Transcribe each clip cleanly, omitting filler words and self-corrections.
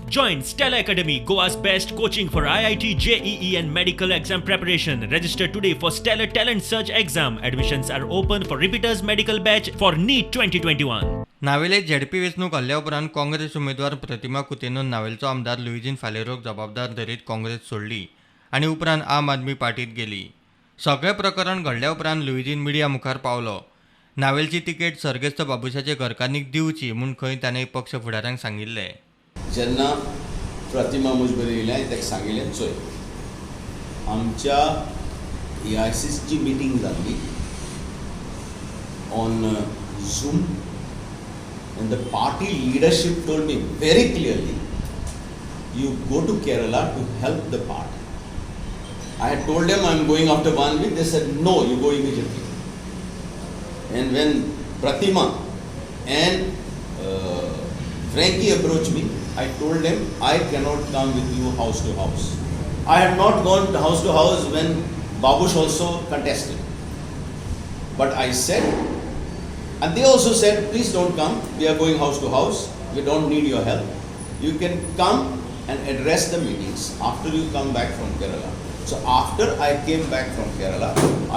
Join Stellar Academy, Goa's best coaching for IIT, JEE, and medical exam preparation. Register today for Stellar Talent Search exam. Admissions are open for repeaters medical batch for NEET 2021. Navelim ZP वेंचणूक हरल्या उपरांत काँग्रेस उमेदवार प्रतिमा कुतिन्होन नावेलचो आमदार लुईझीन फालेरोक जबाबदार धरीत काँग्रेस सोडली आनी उपरांत आम आदमी पार्टीत गेली. सगळें प्रकरण घडल्या उपरांत लुईझीन मिडिया मुखार पावलो. नावेलची तिकेट सर्गेस्त बाबुशाचे घरकान्नीक दिवची म्हूण खंय ताणें पक्ष फुडाऱ्यांक सांगिल्लें. जेन्ना प्रतिमा म्हजे येयलें, हांवें ताका सांगिल्लें, चोय, आमच्या एआयसीची मिटींग जाल्ली on Zoom and the party leadership told me very clearly, "You go to Kerala to help the party." I had told them I'm going after one week. They said, "No, you go immediately." And when Pratima and Frankie approached me, I told them I cannot come with you house to house. I had not gone house to house when Babush also contested. But I said, and they also said, "Please don't come, we are going house to house, we don't need your help. You can come and address the meetings after you come back from Kerala." So after I came back from Kerala,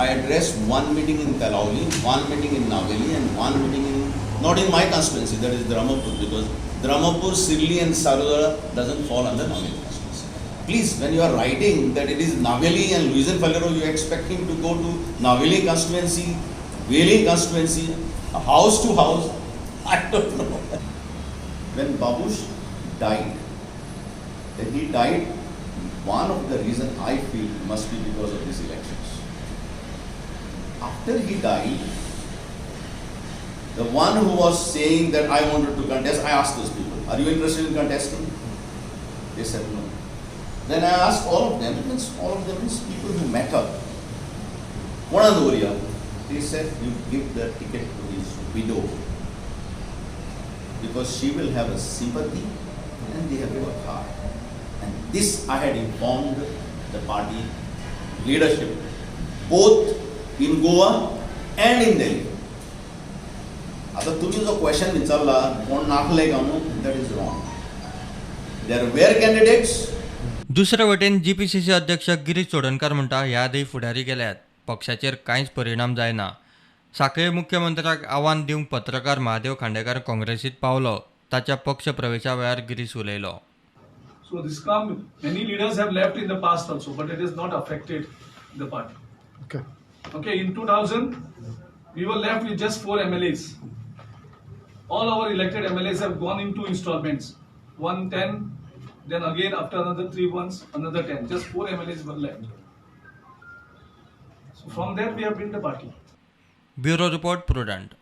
I addressed one meeting in Talaulim, one meeting in Naveli, and one meeting in, not in my constituency, that is Dramapur, because Dramapur, Sirli and Sarudara doesn't fall under Naveli constituency. Please, when you are writing that it is Naveli and Luizinho Faleiro, you expect him to go to Naveli constituency, Velim constituency, house to house. I don't know. When Babush died, that he died, one of the reason I feel must be because of these elections. After he died, the one who was saying that I wanted to contest, I asked those people, "Are you interested in contesting?" They said no. Then I asked all of them, means all of them means people who matter. कोणा दवरया? They said, "You give the ticket to his widow because she will have a sympathy and they have worked hard." And this I had informed the party leadership, both in Goa and in Delhi. आता तुम्ही जो question विचारला, कोण नाकले का म्हणून, that is wrong. There were candidates. दुसरे वटेन जीपीसीसी अध्यक्ष गिरीश चोडणकार म्हणटा, ह्या आदीं फुडारी गेल्यात, पक्षाचेर कांयच परिणाम जायना. साखळे मुख्यमंत्र्याक आव्हान दिवंक पत्रकार महादेव खांडेकर काँग्रेसीत पावलो ताच्या पक्ष प्रवेशा वेळार गिरीश उलयलो. So this come, many leaders have left in the past also, but it has not affected the party. Okay, in 2000, we were left with just four MLAs. All our elected MLAs have gone in two installments. 110, then again after another 3 months, another 10. Just four MLAs were left. So from there we have built the party. Bureau report, Prudent.